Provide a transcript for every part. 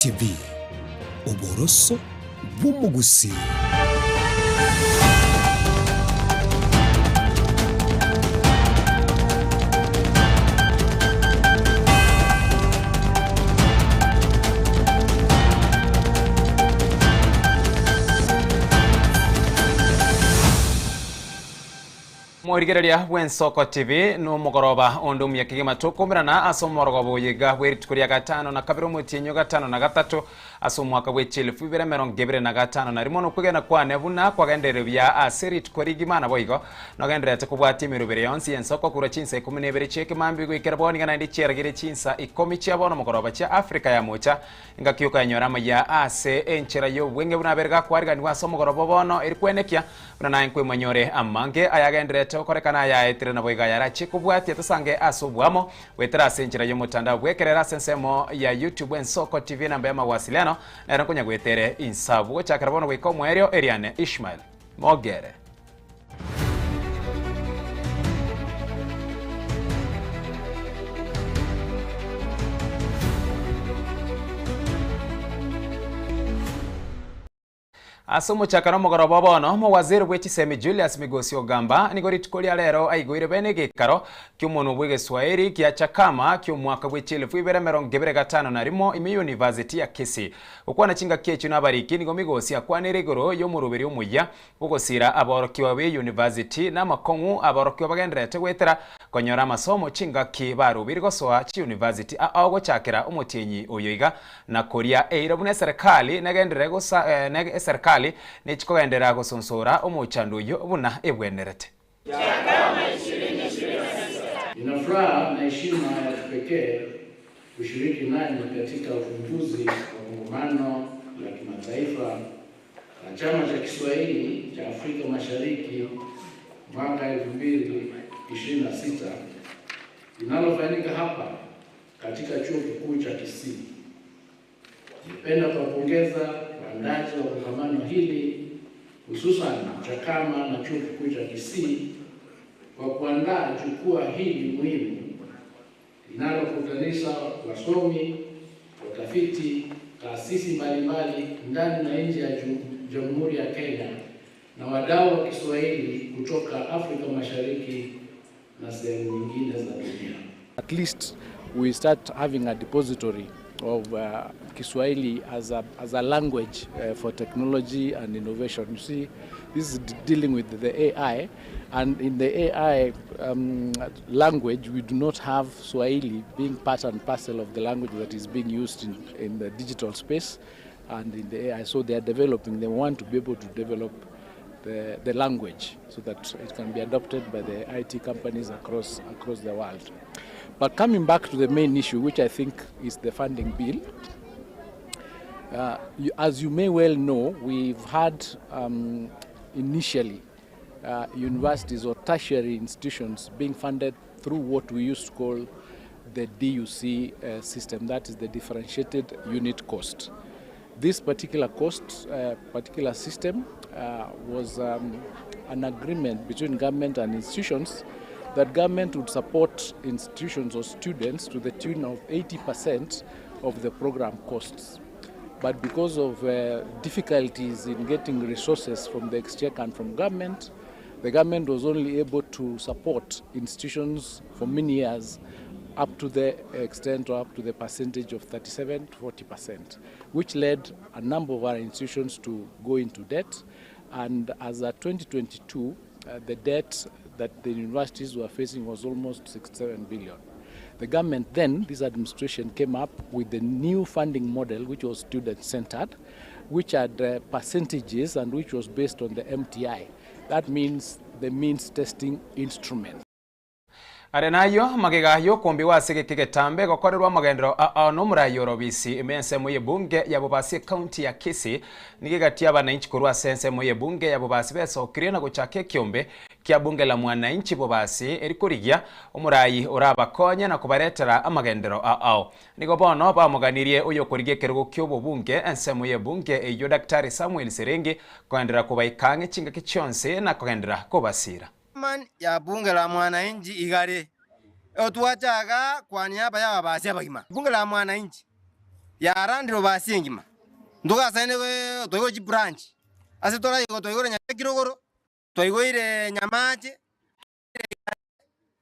TV, oboroso bw'omogusii. Morigereria bw'Ensoko TV nomogoroba onde omuya kegima tokomerana ase omorogoba oyo iga bwe rituko ria gatano na kabere omotienyi o gatano na gatato ase omwaka bwe chielfu ibere emerongo ebere na gatano na rimo nokwegena kwane buna kwagenderire buya ase rituko rigima naboigo nogendererete kobwatia emerobere yonsi y'ensoko korwa chinsa ikomi na ibere chi'ekemambia goikera bono iga naende chiaragire chinsa ikomi chia bono mogoroba chia Africa ya mocha Engaki okanyora amaya ase enchera y'obwenge buna abere gakwariganigwa ase omogoroba bono, eri kwenekia buna naye nkwemanyore amange ayagendererete gokorekana ayaetire naboigo ayarachie kobwatia tosange ase oboamo goetera ase enchera y'omotandao bw'ekerero ase ensemo ya YouTube Ensoko TV enamba y'amawasiliano nero nkonya goetere insabu gochakera bono goika omoerio eriane Ishmael Mogere. Ase omochakano omogoroba o bono, omowaziri bwe chisemi Julius Migosi Ogamba nigo rituko ria rero aigoire bene egekaro ki'omonwa bw'egeswaeri gia Chakama ki'omwaka bwe chielfu ibere emerongo ebere gatano na rimo ime y'University ya Kisii. Gokwana chingaki echio nabariki nigo Migosi akwanire igoro y'omoroberi omoyia Bogosira aborokigwa be university namakong'u aborokigwa bagendererete goetera konyora amasomo chingaki barubiri gosoa chi university ao gochakera omotienyi oyo iga na koria eira buna eserekali negenderere gosa eserekali nechikogenderera gosonsora omochando oyio buna ebwenerete. Nina furaha na heshima ya kipekee kushiriki nanyi katika ufunguzi wa kongamano la kimataifa la Chama cha Kiswahili cha Afrika Mashariki mwaka 2026 linalofanyika hapa katika Chuo Kikuu cha Kisii. Ningependa kuwapongeza waandaji wa kongamano hili hususan CHAKAMA na Chuo Kikuu cha Kisii kwa kuandaa jukwaa hili muhimu linalokutanisha wasomi, watafiti, taasisi mbalimbali ndani na nje ya Jamhuri ya Kenya na wadau wa Kiswahili kutoka Afrika Mashariki na sehemu nyingine za dunia. At least we start having a depository of uh, Kiswahili as a, as a language uh, for technology and innovation. You see, this is dealing with the AI, and in the AI um, language, we do not have Swahili being part and parcel of the language that is being used in, in the digital space and in the AI. So they are developing, they want to be able to develop the, the language so that it can be adopted by the IT companies across, across the world. But coming back to the main issue, which I think is the funding bill, uh, you, as you may well know, we've had um, initially uh, universities or tertiary institutions being funded through what we used to call the DUC uh, system, that is the differentiated unit cost. This particular cost, uh, particular system, uh, was um, an agreement between government and institutions that government would support institutions or students to the tune of 80% of the program costs. But because of uh, difficulties in getting resources from the exchequer and from government, the government was only able to support institutions for many years up to the extent or up to the percentage of 37 to 40 percent, which led a number of our institutions to go into debt. And as at 2022, uh, the debt that the universities were facing was almost 67 billion. The government then, this administration came up with the new funding model, which was student-centered, which had uh, percentages and which was based on the MTI. That means the means testing instrument. Are nayio magega y'okombigwa ase egeka egetambe gokorerwa amagenderero ao nomorai orobisi ime ensemo y'ebunge ya Bobasi ekaunti ya Kisii nigo egati y'abananchi korwa ase ensemo y'ebunge ya Bobasi besokirie na gochaka ekiombe kia bunge la mwananchi Bobasi eri korigia omorai orabakonye na kobaretera amagenderero ao. Nigo bono bamoganirie oyokorigia ekerogo ki'obobunge ensemo y'ebunge eyio Daktari Samuel Siringi kogenderera kobaika ang'e chingaki chionsi na kogenderera kobasira. Chairman ya bunge la mwananchi igare otwachaga kwa niaba ya ababasi abagima. Bunge la mwananchi. Yarandire obasi engima, ntogasaine twaigure chibranch, ase toraigwa twaigure Nyakirogoro, twaigure Nyamache,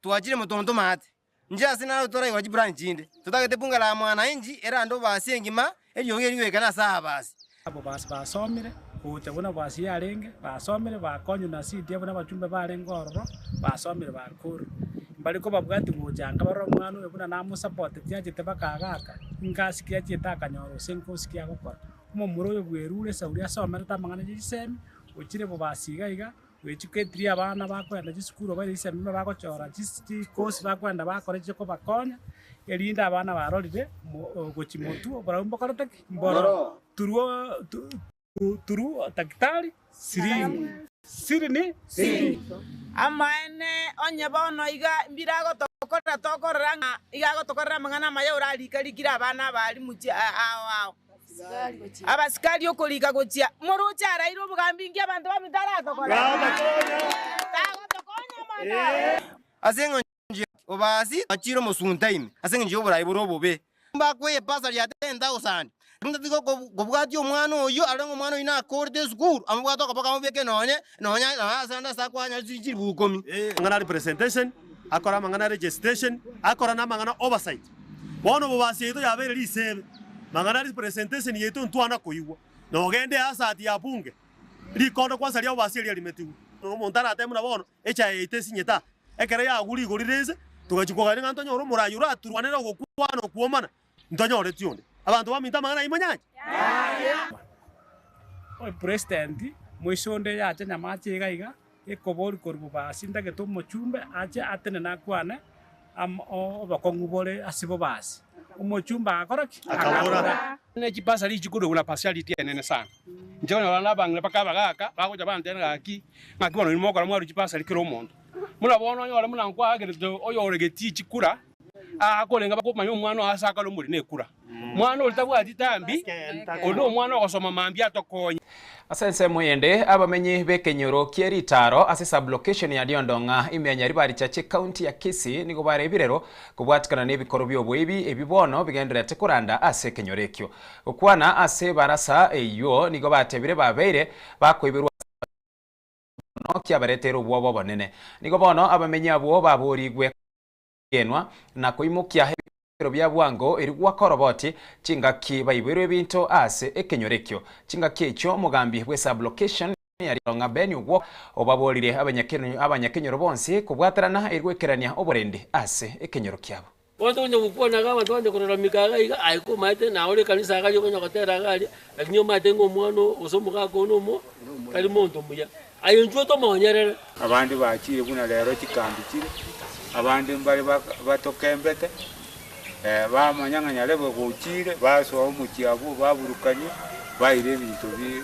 twachire motonto maate. Inche ase naro toraigwa chibranch chinde, totagete bunge la mwananchi erande obasi engima, eriogi eri rigoikana ase abasi. Abo basi basomire, gocha buna basi yarenge, basomire bakonywa na CDF buna abachumbe barenge ororo, basomire bakorire. Mbare kobabwati gocha nka barore omwana oyo buna namosapoteti achete mpaka agaka, ingasi ki achiete akanyora gose nkosi ki agokora. Omomura oyo bwerure esauri asomerete amang'ana ya chisemi, ochire bobasi iga iga, Goechuketirie abana bakoenda chisukuru obaire chisemi buna bagochora chikosi bakoenda bakora chikobakonya, erinde abana barorire gochia motwe oborabu mbokorete ki? Mboro. Turwo turu daktari siringi. Siri ni? Siri. Amaene, onye bono iga mbire agotokorera tokorora ng'a iga agotokorera amang'ana amaya orarika-rikire abana abarimu ao ao. Abasikari okorika gochia moroche araire obogambi inki abanto baminto aratokore? Tagotokonya amato aya. Ase engencho ya obasi bachire omosunte ime, ase engencho y'oborai bore obobe. Mbakweye epasari ya 10,000, ntatiga kobwatia omwana oyio arore ng'a omwana oyio nakorete esukuru, amobwate okoboko amobeke nonye nonye ase ande ase akwanyora chilifu ikomi. Amang'ana a representation, akore amang'ana a registration, akore na amang'ana oversight. Bono obobasi yaito yabeire risebe, mang'ana a representation yaito ntwana koigwa. Nogende easati ya bunge, rikondo kwansa ria obobasi eria rimetigwe. Omonto aratebe buna bono, echae yaito esinyete aa, ekero yagwa rigori rinse, togachia kogania ng'a ntonyore omoraia oraturwanere ogokwana okwomana, ntonyoreti onde. Abanto baminto amang'ana ayio monyanche? Opresident moise onde yacha nyamache iga iga, Ekobori korwa bobasi ntagete omochumbe ache atenene akwane amo obokong'u bore ase bobasi. Omochumbe agakora ki? Akabora. Ne chibasari chikorwa buna partiality enene sana. Inche okonyora nabang'ina mpaka abagaka bagocha bantebia gaki ng'aki bono inwe mogokora mwarwa chibasari kera omonto. Buna bono onyore buna nkwaakerete oyore getii chikura, aakorenge bakomanya omwana oo ase akare omorino ekura. Mwana oria tabwati tambi, oria nomwana ogosoma mambia atokonye. Ase ensemo eyende, abamenyi b'ekenyoro kie Ritaro ase sub-location ya Riondong'a ime ya Nyaribari Chache County ya Kisii nigo bare ebirero kobwatikana n'ebikoro bi'oboibi ebi bono bigendererete koranda ase ekenyoro ekio. Gokwana ase ebarasa eyio nigo batebire babeire bakoiberwa bono kiabareteire obwoba obonene. Nigo bono abamenyi abwo baborigwe Genwa na koimokia ebiro bia bwango erio goaka oroboti chingaki baiboirwe ebinto ase ekenyoro ekio. Chingaki echio omogambi bwe sub-location ya Rirong'a Ben Ogwo obaborire abanyakenyoro bonsi kobwaterana erio goikerania oborendi ase ekenyoro kiabo. Bono tokonya gokwana iga abanto bande korora mika iga iga, aye komanyete naye ore ekanisa iga aria okonya gotera iga aria, lakini omanyete ng'a omwana oo gose omogaka oo nomo tari monto muya. Aye inchuo tomonyerere. Abande bachire buna rero chikambi chire, abande mbare batokembete, bamanya ng'a nyarebe gochire, basoa omochie abwo baburukania, baira ebinto bi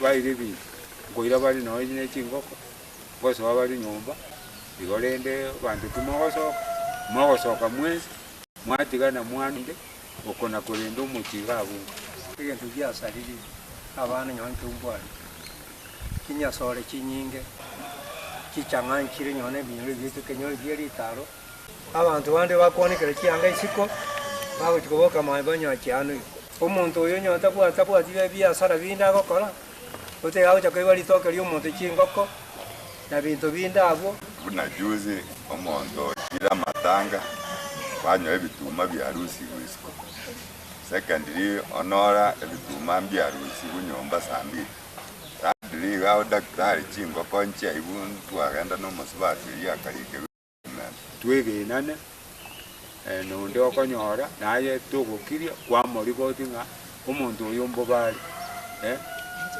baira ebinto, nkoira bare nonye ne chingoko, ngosoa bare nyomba, igo rende abanto timogosoka, mogosoka mwensi, mwatigana mwande, oko nakorenda omochie iga abwo nka. Egento giasaririe abana nyowe nkeumbwani. Chinyasore chinyinge chichang'anchire nonye na ebinyoro biaito ekenyoro gie ritaro. Abanto bande bakwanekera chianga isiko, bagochia koboka amaye banywa chiano iko. Omonto oyo onye tabwati tabwati ebiasara binde agokora, gose agocha koiba ritoke ri'omonto chingoko, na binto binde abwo. Buna juzi omonto ochire amatanga, banywa ebituma biarusigwe isiko. Secondly, onora ebituma mbiarusigwe nyomba saa mbili. Thirdly, iga odaktari chingoko nchiaigwe ntwagenda na omosubati oyio akarikerwa emesa. Twegenane, nonde okonyora naye togokiria kwamoripoti ng'a omonto oyo mbobe are,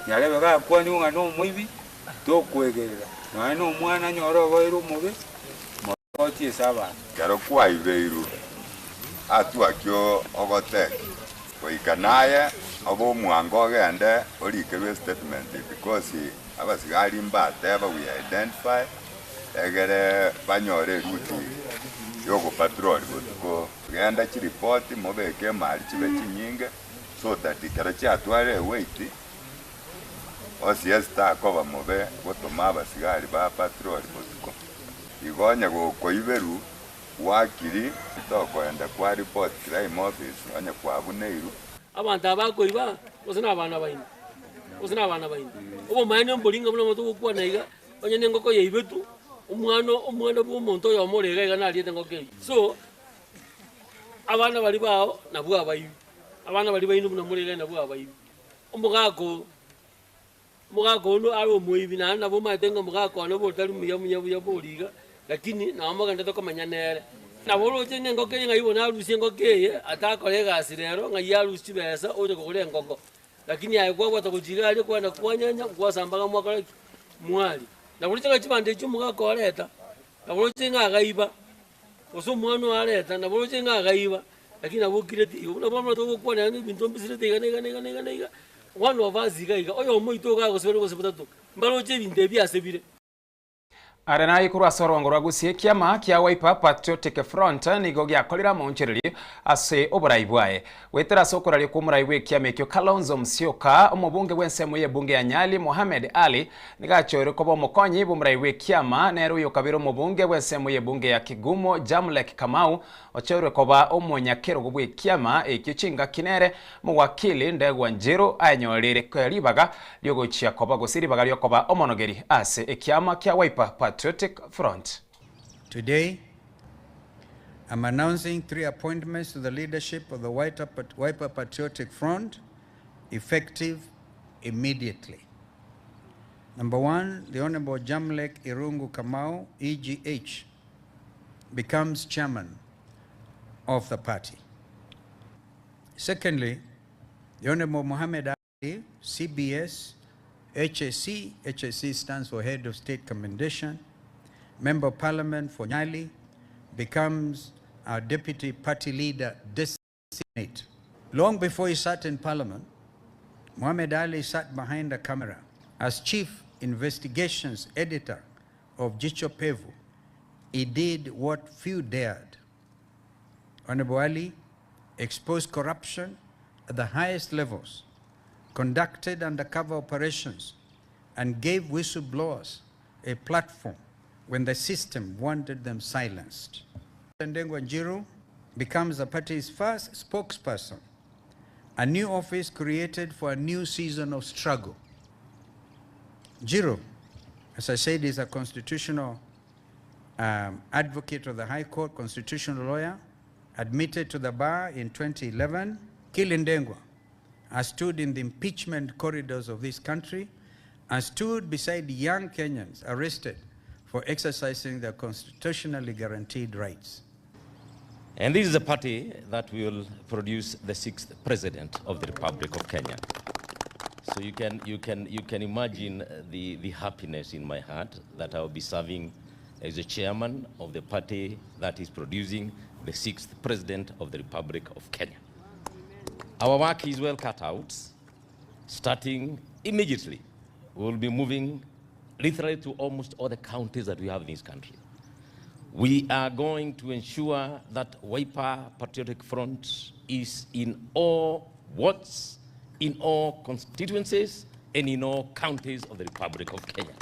nyarebe gakwanigwe ng'a nomoibi, tokwegerera, nonya na omwana anyore oboeire omobe, moripoti ase abanto. Ekero kwaibeirwe, atwaki ogoteka, goika naye obe omwango ogende orikerwe estatement because abasigari mbateba we identify egere banyore eruti yogopatrol botuko. Genda chiripoti mobeke emari chibe chinyinge so that ekero chiatwarire eweight OCS takoba mobe gotoma abasigari ba patrol botuko. Igo onye gokoiberwa gwakiri tokoenda kwa report crime office onye kwabuneirwe. Abanto aba bakoiba, gose nabana baino, gose nabana baino. Obomaene mboria ng'a buna omonto ogokwana iga, onye na engoko yaibetwe, omwana omwana bwa omonto oyomo ore iga iga nariete engoko eyio. So, abana baria bao nabwo abaibi, abana baria baino buna more iga nabwo abaibi. Omogaka oo, omogaka ono are omoibi naende nabo omanyete ng'a omogaka one bo otari muya muya buya bori iga, lakini nabo mogenderete komenya nere. Nabo oroche ng'a engoko eye ng'ai bono arusie engoko eye, atakora egasi rero ng'ai arusie chibesa oche kogora engoko. Lakini aye kwabwata gochia iga aria kwagenda kwanyenya, kwasambaga mwakora ki? Mwaria. Nabo oroche ng'a chibando echio omogaka oreta, nabo oroche ng'a agaiba. Gose omwana oyo areta, nabo oroche ng'a agaiba, lakini nabo okirete igo. Buna bono togokwana ng'a ebinto mbisirete iga na iga na iga na iga na iga, one of us iga iga, oyomo oito iga agosibera gose batato, mbaroche ebinto ebi ase bire. Are naye korwa ase orongo rwa Gusii ekiama kia Wiper Patriotic Front nigo giakorire amaonchorerio ase oborai bwaye. Goetera ase okoraria kw'omorai bw'ekiama ekio Kalonzo Musyoka, omobunge bw'ensemo y'ebunge ya Nyali Mohamed Ali nigo achoirwe koba omokonyi bw'omorai bw'ekiama nere oyokabere omobunge bw'ensemo y'ebunge ya Kigumo Jamleck Kamau ochoirwe koba omonyakerogo bw'ekiama ekio chingaki nere Mowakili Ndegwa Njiru ayenyorire ribaga riogochia koba gose ribaga riokoba omonogeri ase ekiama kia Wiper Patriotic Front. Today, I'm announcing three appointments to the leadership of the Wiper Patriotic Front, effective immediately. Number one, the Honorable Jamlek Irungu Kamau, EGH, becomes chairman of the party. Secondly, the Honorable Mohammed Ali, CBS, HSC, HSC stands for Head of State Commendation, Member of Parliament for Nyali, becomes our Deputy Party Leader Designate. Long before he sat in Parliament, Mohammed Ali sat behind a camera as Chief Investigations Editor of Jicho Pevu. He did what few dared. Honorable Ali exposed corruption at the highest levels, conducted undercover operations, and gave whistleblowers a platform when the system wanted them silenced. Ndegwa Njiru becomes the party's first spokesperson, a new office created for a new season of struggle. Njiru, as I said, is a constitutional advocate of the High Court, constitutional lawyer, admitted to the bar in 2011. Wakili Ndegwa has stood in the impeachment corridors of this country and stood beside young Kenyans arrested for exercising their constitutionally guaranteed rights. And this is a party that will produce the sixth president of the Republic of Kenya. So you can imagine the happiness in my heart that I will be serving as the chairman of the party that is producing the sixth president of the Republic of Kenya. Our work is well cut out. Starting immediately, we will be moving literally to almost all the counties that we have in this country. We are going to ensure that Wiper Patriotic Front is in all wards, in all constituencies, and in all counties of the Republic of Kenya.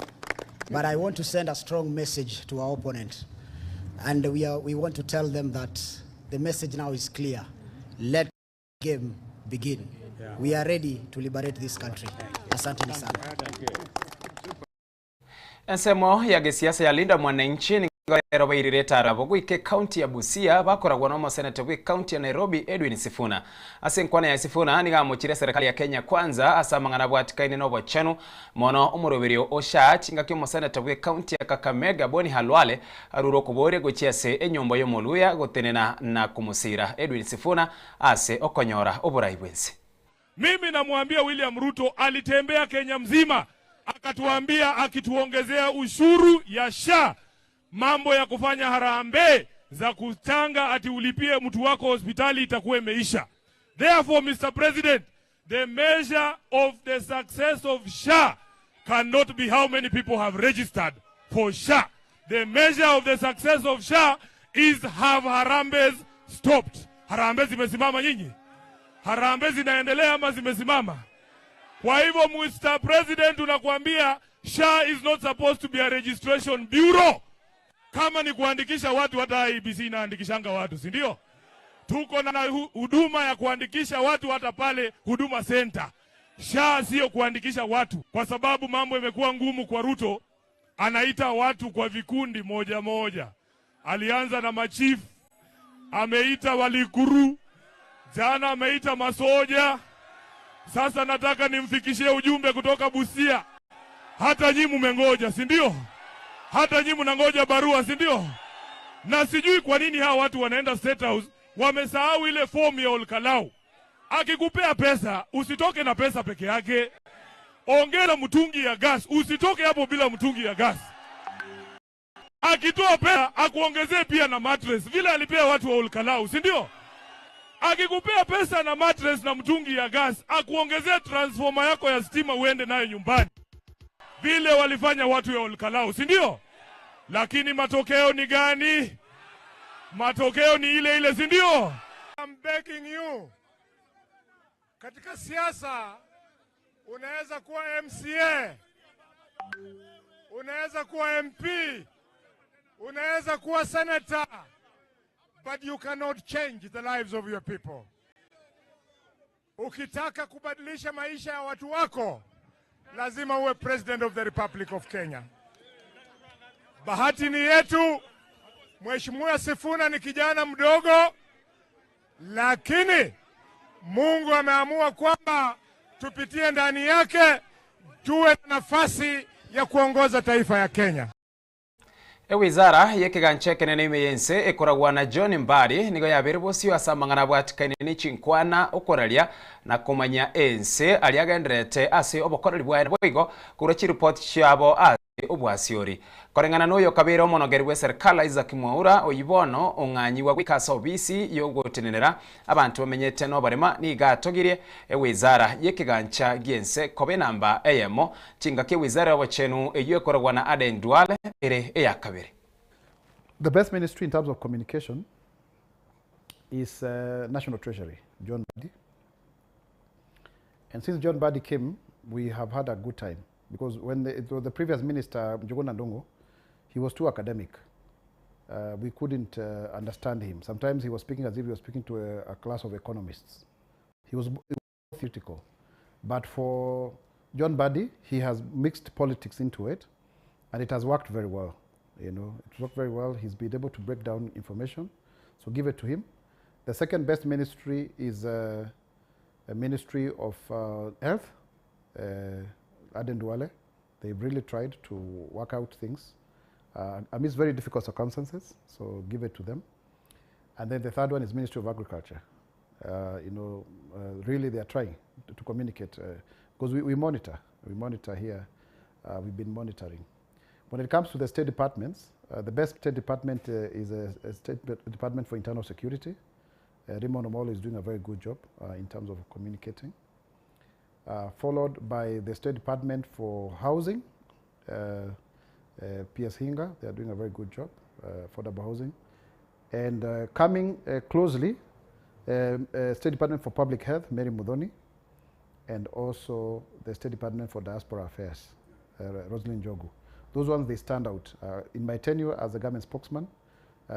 But I want to send a strong message to our opponent. And we want to tell them that the message now is clear. Let the game begin. We are ready to liberate this country. Asante sana. Ensemo ya gesiasa ya Linda Mwananchi nigo rero bairire etarabo goika ekaunti ya Busia bakoragwa na omoseneta bwa ekaunti ya Nairobi Edwin Sifuna. Ase enkwana ya Sifuna nigo amochire eserekari ya Kenya Kwanza ase amang'ana abwatikaine na obochenu mono omoroberio o SHA chingaki omoseneta bwa ekaunti ya Kakamega Boni Khalwale arure okoboria gochia ase enyomba y'omoluya gotenena na komosira Edwin Sifuna ase okonyora oborai bwense. Mimi namwambia William Ruto alitembea Kenya mzima akatuambia akituongezea ushuru ya SHA, mambo ya kufanya harambee za kuchanga ati ulipie mtu wako hospitali itakuwa imeisha. Therefore, Mr. President, the measure of the success of SHA cannot be how many people have registered for SHA. The measure of the success of SHA is have harambees stopped. Harambee zimesimama nyinyi? Harambee zinaendelea ama zimesimama? Kwa hivyo Mr. President, tunakuambia SHA is not supposed to be a registration bureau. Kama ni kuandikisha watu, hata IEBC inaandikishanga watu, si ndio? Tuko na huduma ya kuandikisha watu hata pale Huduma Center. SHA sio kuandikisha watu, kwa sababu mambo imekuwa ngumu kwa Ruto. Anaita watu kwa vikundi moja moja. Alianza na machifu, ameita walikuru, jana ameita masoja. Sasa nataka nimfikishie ujumbe kutoka Busia. Hata nyinyi mmengoja, si ndio? Hata nyinyi mnangoja barua, si ndio? Na sijui kwa nini hawa watu wanaenda State House wamesahau ile fomu ya Olkalau. Akikupea pesa usitoke na pesa peke yake, ongeza mtungi ya gas, usitoke hapo bila mtungi ya gas. Akitoa pesa akuongezee pia na mattress, vile alipea watu wa Olkalau, si ndio? Akikupea pesa na mattress na mtungi ya gas, akuongezee transformer yako ya stima uende nayo nyumbani, vile walifanya watu ya Olkalau, si ndio? Lakini matokeo ni gani? Matokeo ni ile ile, si ndio? I'm begging you. Katika siasa unaweza kuwa MCA, unaweza kuwa MP, unaweza kuwa senator, but you cannot change the lives of your people. Ukitaka kubadilisha maisha ya watu wako, lazima uwe president of the Republic of Kenya. Bahati ni yetu, Mheshimiwa Sifuna ni kijana mdogo, lakini Mungu ameamua kwamba tupitie ndani yake tuwe na nafasi ya kuongoza taifa ya Kenya. Ewizara y'ekegancha ekenene ime y'ense ekoragwa na John Mbadi nigo yabeire bosio ase amang'ana abwatikaine ne chinkwana okoraria na komanya ense aria agendererete ase obokoreri bwaye naboigo korwa chiripoti chiabo ase obwasiori. Koreng'ana na oyo kabeire omonogeri bw'eserikali Isaac Mwaura oyio bono ong'anyigwa goika ase obisi y'ogotenenera abanto bamenyete noborema nigo atogirie ewizara y'ekegancha gi'ense koba enamba eyemo chingaki ewizara y'obochenu eyio ekoragwa na Aden Duale ere eya kabere. The best ministry in terms of communication is National Treasury, John Mbadi. And since John Mbadi came, we have had a good time. Because when the, it was the previous minister, Njuguna Ndung'u, he was too academic. We couldn't understand him. Sometimes he was speaking as if he was speaking to a class of economists. He was theoretical. But for John Mbadi, he has mixed politics into it, and it has worked very well. It worked very well. He's been able to break down information, so give it to him. The second best ministry is a Ministry of Health, Aden Duale. They've really tried to work out things amidst very difficult circumstances, so give it to them. And then the third one is Ministry of Agriculture. Really they are trying to communicate, because we monitor. We monitor here. We've been monitoring. When it comes to the state departments, the best state department is a state department for internal security. Raymond Omolo is doing a very good job in terms of communicating. Followed by the State Department for Housing, P.S. Hinga, they are doing a very good job, affordable housing. And coming closely, State Department for Public Health, Mary Muthoni, and also the State Department for Diaspora Affairs, Roselyn Njogu. Those ones, they stand out. In my tenure as a government spokesman,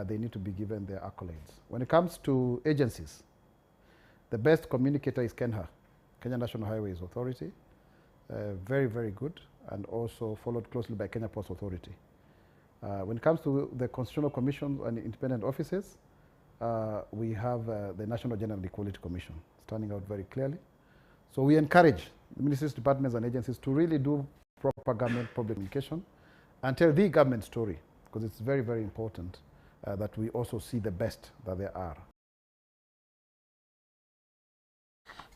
they need to be given their accolades. When it comes to agencies, the best communicator is KeNHA, Kenya National Highways Authority. Very, very good, and also followed closely by Kenya Ports Authority. When it comes to the Constitutional Commission and independent offices, we have the National Gender and Equality Commission standing out very clearly. So we encourage the ministries, departments, and agencies to really do proper government public communication and tell the government story, because it's very, very important that we also see the best that there are.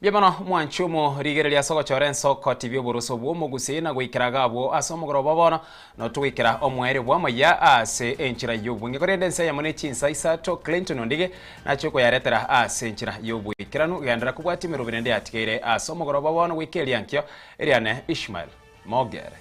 Mbuya mwanchumo rigereria ase ogochora ensoko TV oboruso bwa omogusii na goikera gabwo ase omogoroba bono notogwikera omwere bwa amaya ase enchera y'obwenge korende ense eyemo ne chinsa isato Clinton Ondige nachio okoyaretera ase enchera y'obwekeranu gendera kobwatia emeroberi ende yatigeire ase omogoroba bono goika eriankio eriane Ishmael Mogere.